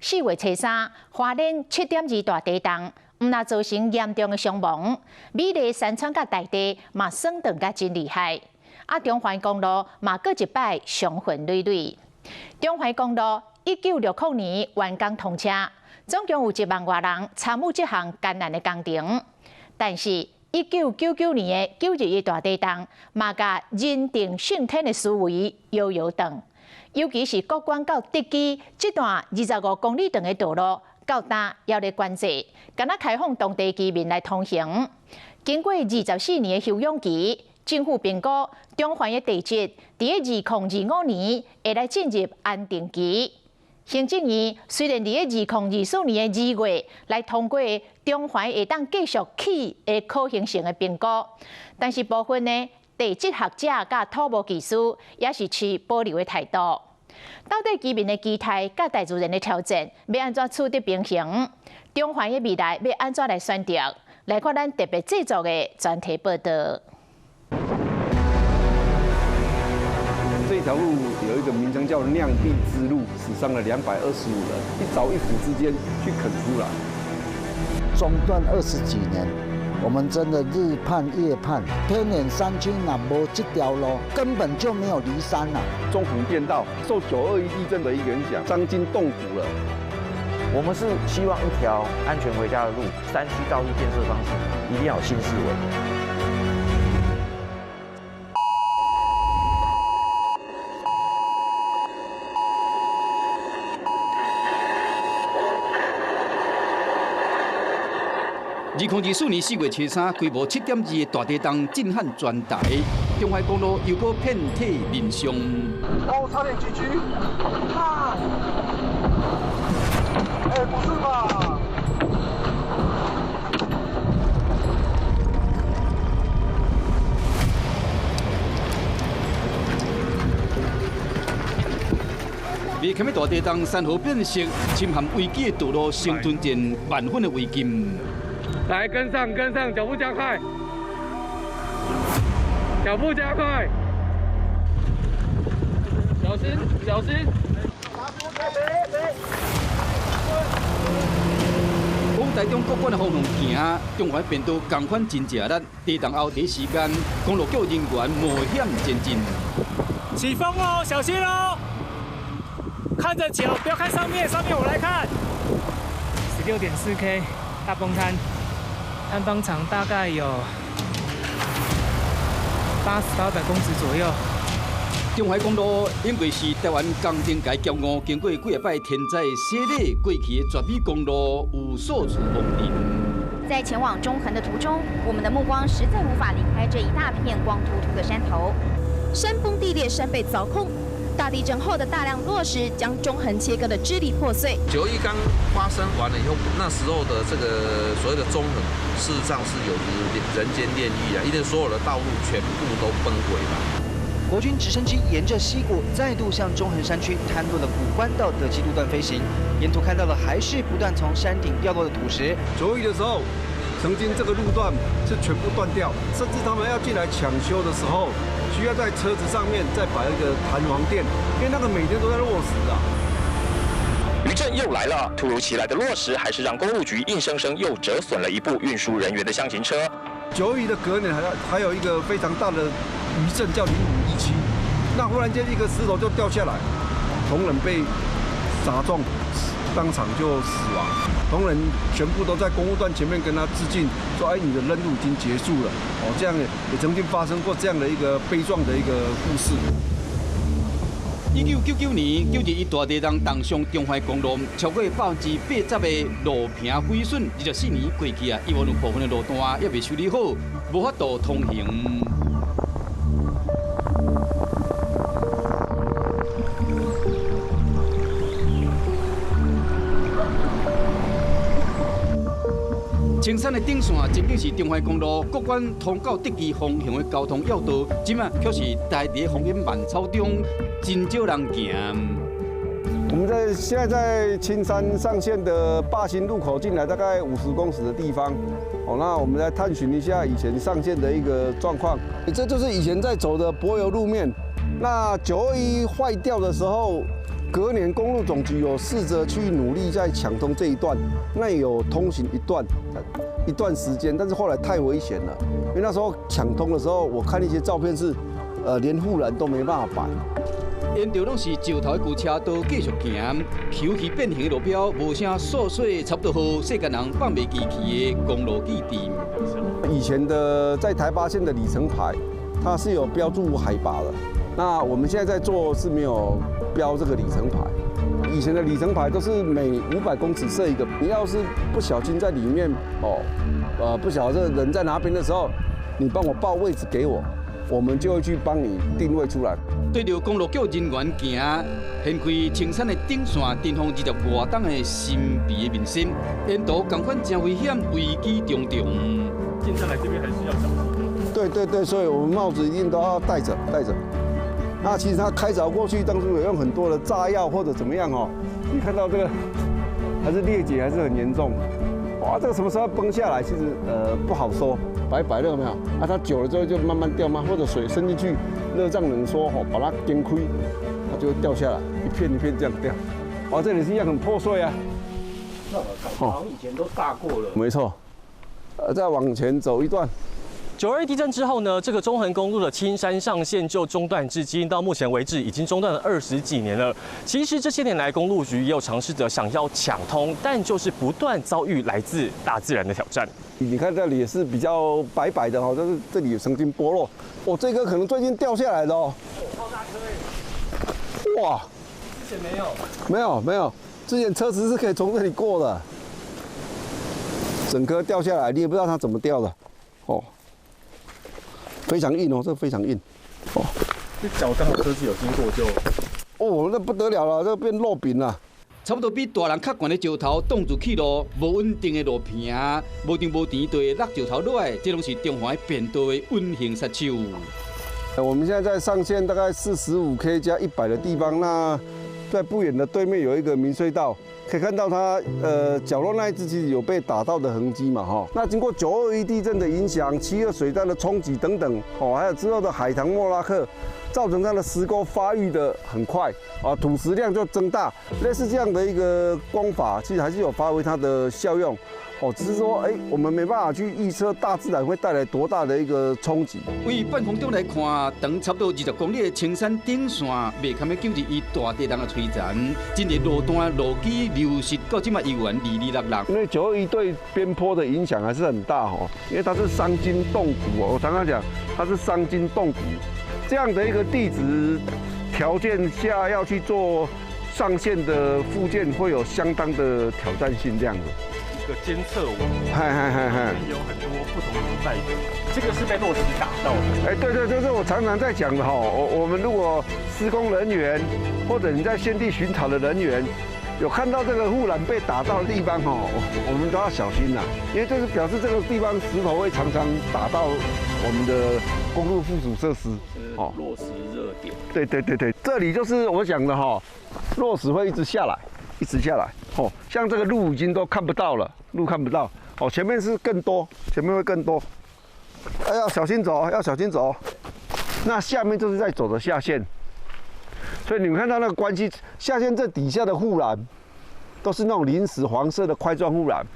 4月初三，花莲7.2大地动，毋但造成严重的伤亡，美丽山川佮大地嘛损断甲真厉害。啊，中环公路嘛阁一摆伤痕累累。中环公路1960年完工通车，总共有1万外人参与这项艰难的工程。但是，1999年的9·21大地动，嘛共人定胜天的思维摇摇荡。尤其是国关到竹基这段25公里长的道路，到今犹咧管制，干焦开放当地居民来通行。经过24年的休养期，政府评估中环的地质伫2025年会来进入安定期。行政院虽然伫2024年2月来通过中环会当继续起的可行性的评估，但是部分呢地质学者佮土木技师也是持保留的态度。到底居民的期待佮大自然的挑战欲按怎取得平衡？中环的未来欲按怎来选择？来看咱特别制作的专题报道。这条路有一个名称叫“酿地之路”，死伤了225人，一凿一斧之间去垦出来。中断20几年，我们真的日盼夜盼。偏远山区若无这条路，根本就没有离山了。中横便道受9·21地震的一个影响，伤筋动骨了。我们是希望一条安全回家的路，山区道路建设方式一定要有新思维。2024年4月初三，规模7.2的大地动震撼全台，中环公路又阁遍体鳞伤。哦，差点 GG！啊！哎，不是吧？未堪的大地动，山河变色，深陷危机的道路，生存战万分的危急。来，跟上，跟上，脚步加快，脚步加快，小心，小心。往台中国关的方向行，中环便道仝款真食力。地动后第一时间，公路局人员冒险前进。起风哦，小心哦！看着脚，不要看上面，上面我来看。16.4K 大崩坍。坍方长大概有80到100公尺左右。中环公路因为是台湾工程界骄傲，经过几仔摆天灾洗礼，过去的绝美公路有数处亡灵。在前往中横的途中，我们的目光实在无法离开这一大片光秃秃的山头。山崩地裂，山被凿空。大地震后的大量落石将中横切割的支离破碎。9·21刚发生完了以后，那时候的这个所谓的中横，事实上是有人间炼狱啊，因为所有的道路全部都崩毁了。国军直升机沿着溪谷再度向中横山区坍落的古关到德基路段飞行，沿途看到的还是不断从山顶掉落的土石。9·21的时候，曾经这个路段是全部断掉，甚至他们要进来抢修的时候，需要在车子上面再摆一个弹簧垫，因为那个每天都在落石啊。余震又来了，突如其来的落石还是让公路局硬生生又折损了一部运输人员的箱型车。9·21的隔年还有一个非常大的余震叫0517，那忽然间一个石头就掉下来，同仁被砸中，当场就死亡。同仁全部都在公务段前面跟他致敬，说：“哎，你的任务已经结束了。”哦，这样也曾经发生过这样的一个悲壮的一个故事。1999年9·21大地震重伤中环公路，超过80%的路坪毁损。24年过去啊，依然有部分的路段犹未修理好，无法度通行。青山的顶线曾经是中环公路国关通到竹基方向的交通要道，这马却是待伫风烟万草中，真少人行。我们现在在青山上线的霸新路口进来大概50公尺的地方，哦，那我们来探寻一下以前上线的一个状况。这就是以前在走的柏油路面。那9·21坏掉的时候，隔年公路总局有试着去努力在抢通这一段，那有通行一段时间，但是后来太危险了，因为那时候抢通的时候，我看一些照片是，连护栏都没办法摆。沿途拢是石头的旧车道继续行，崎岖变形的路标，无啥细细差不多予世间人放袂记去的公路记忆。以前的在台八线的里程牌，它是有标注海拔的。那我们现在在做是没有标这个里程牌。以前的里程牌都是每500公尺设一个，你要是不小心在里面哦，不晓得这个人在哪边的时候，你帮我报位置给我，我们就会去帮你定位出来。对著公路局人员行，掀开青山的顶线，尘封20外冬的神秘的面纱，沿途仝款真危险，危机重重。现在来这边还是要小心。对对对，所以我们帽子一定都要戴着戴着。那其实他开凿过去，当初有用很多的炸药或者怎么样哦，你看到这个还是裂解还是很严重。哇，这个什么时候崩下来，其实不好说。白白的有没有？啊，它久了之后就慢慢掉嘛，或者水渗进去，热胀冷缩吼，把它颠开，它就会掉下来，一片一片这样掉。哇，这里是一样很破碎啊。那好像以前都炸过了。没错，再往前走一段。9·21地震之后呢，这个中横公路的青山上线就中断至今，到目前为止已经中断了20几年了。其实这些年来，公路局也有尝试着想要抢通，但就是不断遭遇来自大自然的挑战。你看这里也是比较白白的哈，就是这里有曾经剥落，哦，这个可能最近掉下来的哦。超大颗哎！哇！之前没有。没有没有，之前车子是可以从这里过的。整颗掉下来，你也不知道它怎么掉的，哦。非常硬哦，这非常硬，哦。这脚刚好车子有经过就，哦，那不得了了，这变肉饼了。差不多比大人较悬的石头挡住去路，无稳定的路坪，无定无甜就会落石头落来，这拢是中环变道的隐形杀手。我们现在在上线大概45 K 加100的地方，那在不远的对面有一个明隧道。可以看到它，角落那一只其实有被打到的痕迹嘛，哈。那经过9·21地震的影响，7·2水灾的冲击等等，哦，还有之后的海棠莫拉克，造成它的石沟发育的很快，啊，土石量就增大。类似这样的一个工法，其实还是有发挥它的效用。哦，只是说，哎，我们没办法去预测大自然会带来多大的一个冲击。对半空中来看，长差不多20公里的青山顶线，袂堪欲救治伊大地人的摧残。真个路段路基流失到这马犹原离离落落。因为9·21对边坡的影响还是很大哦，因为它是伤筋动骨哦。我常常讲，它是伤筋动骨，这样的一个地质条件下要去做上线的复建，会有相当的挑战性，这样子。个监测网，嗨嗨嗨嗨，有很多不同年代的，这个是被落石打到的。哎，对对，这是我常常在讲的哈。我们如果施工人员或者你在现地巡查的人员，有看到这个护栏被打到的地方哈，我们都要小心呐，因为这是表示这个地方石头会常常打到我们的公路附属设施。哦，落石热点。对对对对，这里就是我讲的哈，落石会一直下来，一直下来。哦，像这个路已经都看不到了，路看不到。哦，前面是更多，前面会更多。哎，要小心走，要小心走。那下面就是在走的下线，所以你们看到那个关系，下线这底下的护栏都是那种临时黄色的块状护栏，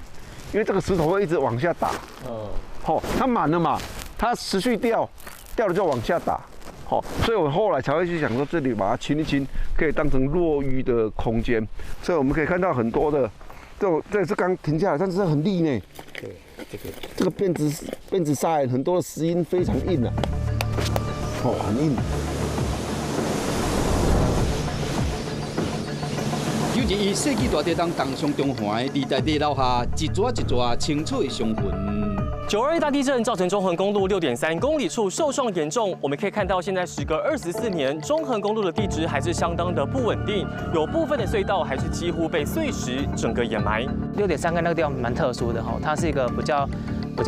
因为这个石头会一直往下打。嗯。好，它满了嘛，它持续掉，掉了就往下打。好，所以我后来才会去想说，这里把它清一清，可以当成落淤的空间。所以我们可以看到很多的这种，这是刚停下来，但是很利呢。对，这个变质砂岩很多的石英非常硬啊，哦，很硬。9·21世纪大地震重伤中环，伫大地留下一撮一撮清楚的伤痕。9·21大地震造成中横公路6.3公里处受创严重。我们可以看到，现在时隔24年，中横公路的地质还是相当的不稳定，有部分的隧道还是几乎被碎石整个掩埋。6.3 K 那个地方蛮特殊的哈，它是一个比较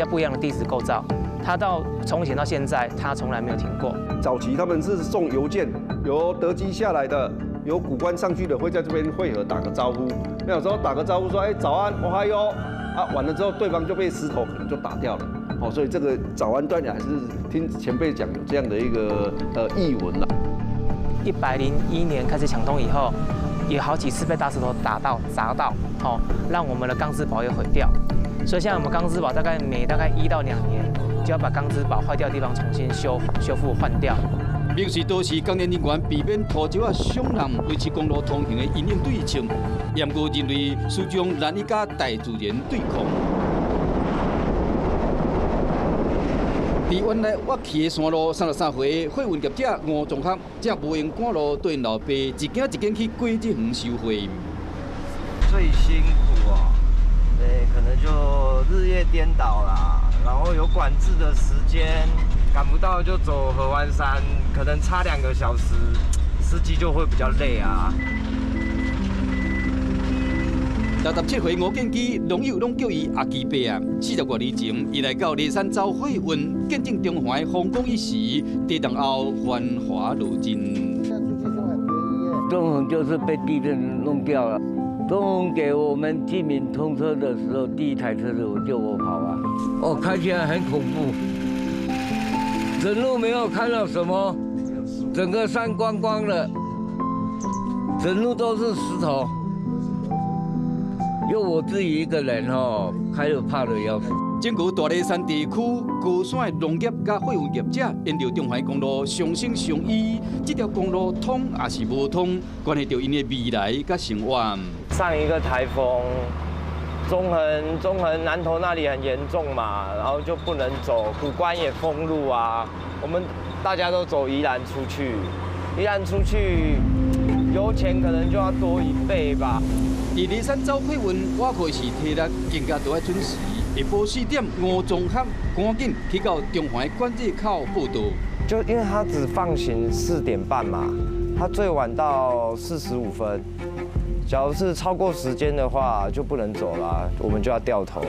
不一样的地质构造，它到从以前到现在，它从来没有停过。早期他们是送邮件，由德基下来的，由谷关上去的，会在这边汇合打个招呼。那有时候打个招呼说，哎，早安，おはよう。啊，完了之后，对方就被石头可能就打掉了。哦，所以这个早安断还是听前辈讲有这样的一个軼闻了。101年开始抢通以后，有好幾次被大石頭打到、砸到，哦，讓我們的鋼質堡也毀掉。所以現在我們鋼質堡大概每大概1到2年就要把鋼質堡壞掉的地方重新修復換掉。明是都是工程人員避免土石仔傷人，維持公路通行的因應對策，毋過人類始終難以佮大自然對抗。佇原來挖去的山路，33歲貨運業者吳宗學，才無閒趕路，對𪜶老爸一間一間去果子園收貨。最辛苦啊，對，可能就日夜顛倒啦，然後有管制的時間。趕不到就走合歡山，可能差2個小時，司機就會比較累啊。67歲吳建基，農友攏叫伊阿基伯啊。40多年前，伊來到梨山走貨運，見證中環風光一時，地震後繁華落盡。中橫就是被地震弄掉了。中橫給我們居民通車的時候，第一台車子就我跑啊，哦，開起來很恐怖。整路沒有看到什麼，整個山光光了，整路都是石頭，又我自己一個人哦，開了怕得要死。整個大梨山地區高山的農業佮貨運業者，沿著中環公路相生相依，這條公路通抑是無通，關係著𪜶的未來佮生活。上一個颱風，中橫南投那裡很嚴重嘛，然後就不能走，谷關也封路啊。我們大家都走宜蘭出去，宜蘭出去油錢可能就要多一倍吧。佇梨山走貨運，我可是體力更加都愛準時。下晡4點，吳宗學趕緊去到中環管制口報到。就因為他只放行4點半嘛，他最晚到45分。假如是超過時間的話，就不能走了，我們就要掉頭。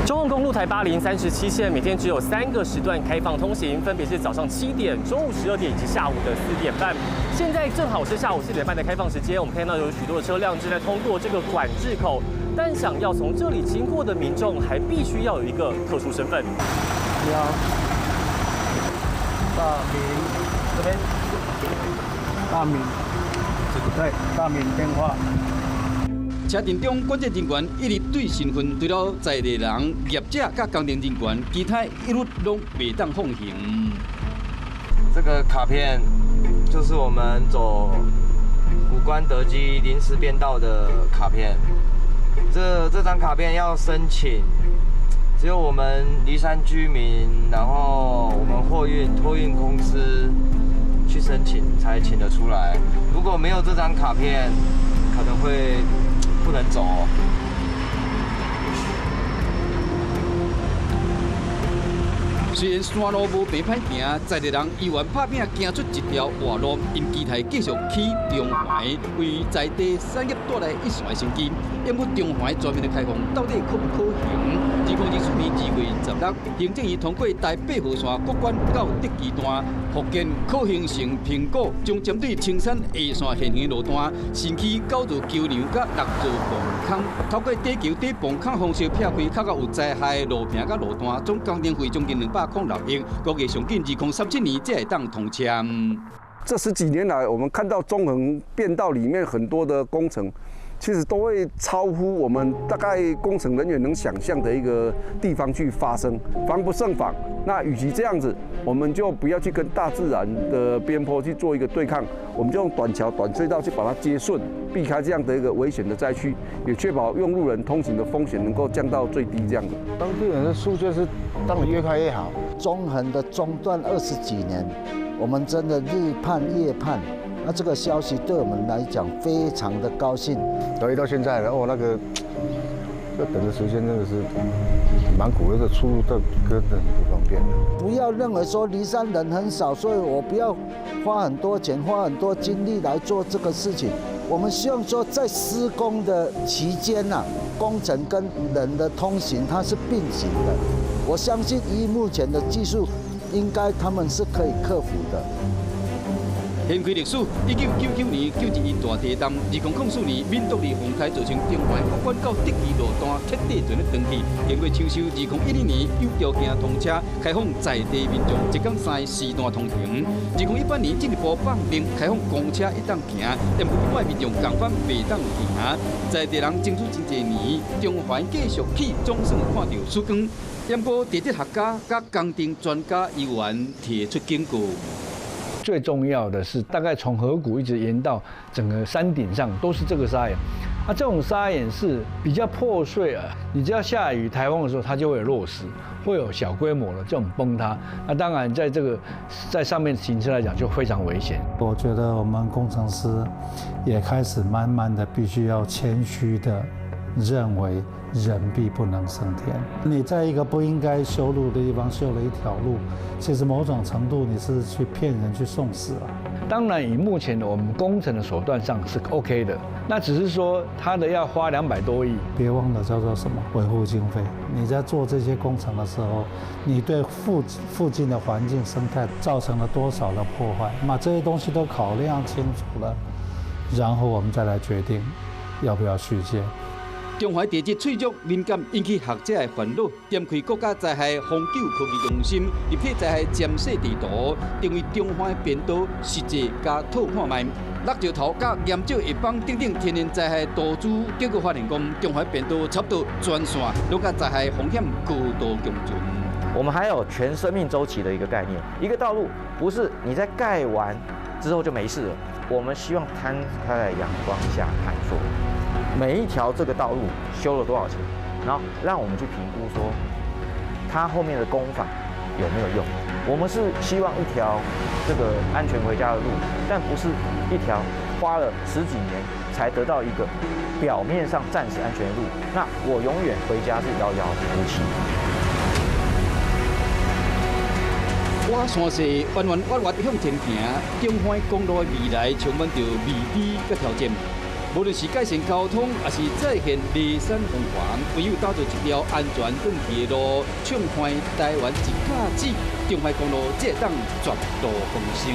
中橫公路台8037線每天只有3個時段開放通行，分別是早上7點、中午12點以及下午的4點半。現在正好是下午4點半的開放時間，我們看到有許多的車輛正在通過這個管制口，但想要從這裡經過的民眾，還必須要有一個特殊身份。你好，大明這邊，大明。對，大明電話。車陣中管制人員一直對身份，除了在地人、業者佮工程人員，其他一律攏袂當放行。這個卡片就是我們走谷關德基臨時變道的卡片。這張卡片要申請，只有我們梨山居民，然後我們貨運托運公司去申請才請得出來。如果沒有這張卡片，可能會不能走。雖然山路無平歹行，在地人依然拍拼行出一條活路，𪜶期待繼續起中環，為在地產業帶來一線的生機。不過中環全面的開放到底可不可行？2024年2月26，行政院通過台八號線谷關到德基段復建可行性評估，將針對青山下線現行的路段，新起9座橋梁佮6座磅空，透過底橋底磅空方式拆開較較有災害的路坪佮路段，總工程費將近206億，估計上緊2037年才會當通車。這十幾年來，我們看到中橫變道裡面很多的工程，其實都會超乎我們大概工程人員能想象的一個地方去發生，防不勝防。那與其這樣子，我們就不要去跟大自然的邊坡去做一個對抗，我們就用短橋、短隧道去把它接順，避開這樣的一個危險的災區，也確保用路人通行的風險能夠降到最低。這樣子，當地人的訴求是，當然越開越好。中橫的中斷20幾年，我們真的日盼夜盼。那這個消息對我們來講非常的高興。對，到現在了，哦，那個，這等的時間真的是蠻苦的，這出入都根本不方便。不要認為說梨山人很少，所以我不要花很多錢、花很多精力來做這個事情。我們希望說，在施工的期間吶，工程跟人的通行它是並行的。我相信以目前的技術，應該他們是可以克服的。掀開歷史，1999年9.11大地震，2004年閩獨力洪災造成中環谷關到德基路段徹底全咧斷去。經過搶修，2012年有條件通車，開放在地民眾一工三時段通行。2018年進一步放令開放公車會當行，但一般民眾仝款袂當行。在地人爭取真濟年，中環繼續起，總算有看著曙光。不過地質學家佮工程專家猶原提出警告。最重要的是，大概從河谷一直延到整個山頂上，都是這個砂岩。啊，這種砂岩是比較破碎啊，你只要下雨、颱風的時候，它就會有落石，會有小規模的這種崩塌。那當然，在這個在上面行車來講，就非常危險。我覺得我們工程師也開始慢慢的必須要謙虛的認為人必不能勝天。你在一個不應該修路的地方修了一條路，其實某種程度你是去騙人去送死啊。當然，以目前我們工程的手段上是 OK 的，那只是說它的要花200多億。別忘了叫做什麼維護經費。你在做這些工程的時候，你對附近的環境生態造成了多少的破壞？那這些東西都考量清楚了，然後我們再來決定要不要續建。中環地質脆弱敏感，引起學者的煩惱。點開國家災害防救科技中心立體災害監視地圖，定位中環便道實際佮套看覓。落石頭佮岩石下方等等天然災害圖資，結果發現講中環便道差不多全線攏佮災害風險高度共存。我們還有全生命週期的一個概念，一個道路不是你在蓋完之後就沒事了。我們希望攤開在陽光下看，說每一條這個道路修了多少錢，然後讓我們去評估說，它後面的工法有沒有用。我們是希望一條這個安全回家的路，但不是一條花了十幾年才得到一個表面上暫時安全的路。那我永遠回家是遙遙無期。我山勢彎彎彎彎向前行，中環公路的未來充滿著未知佮挑戰。無論是改善交通，抑是再現梨山風華，唯有打造一條安全轉去的路，暢快台灣一甲子，中環公路這當絕路逢生。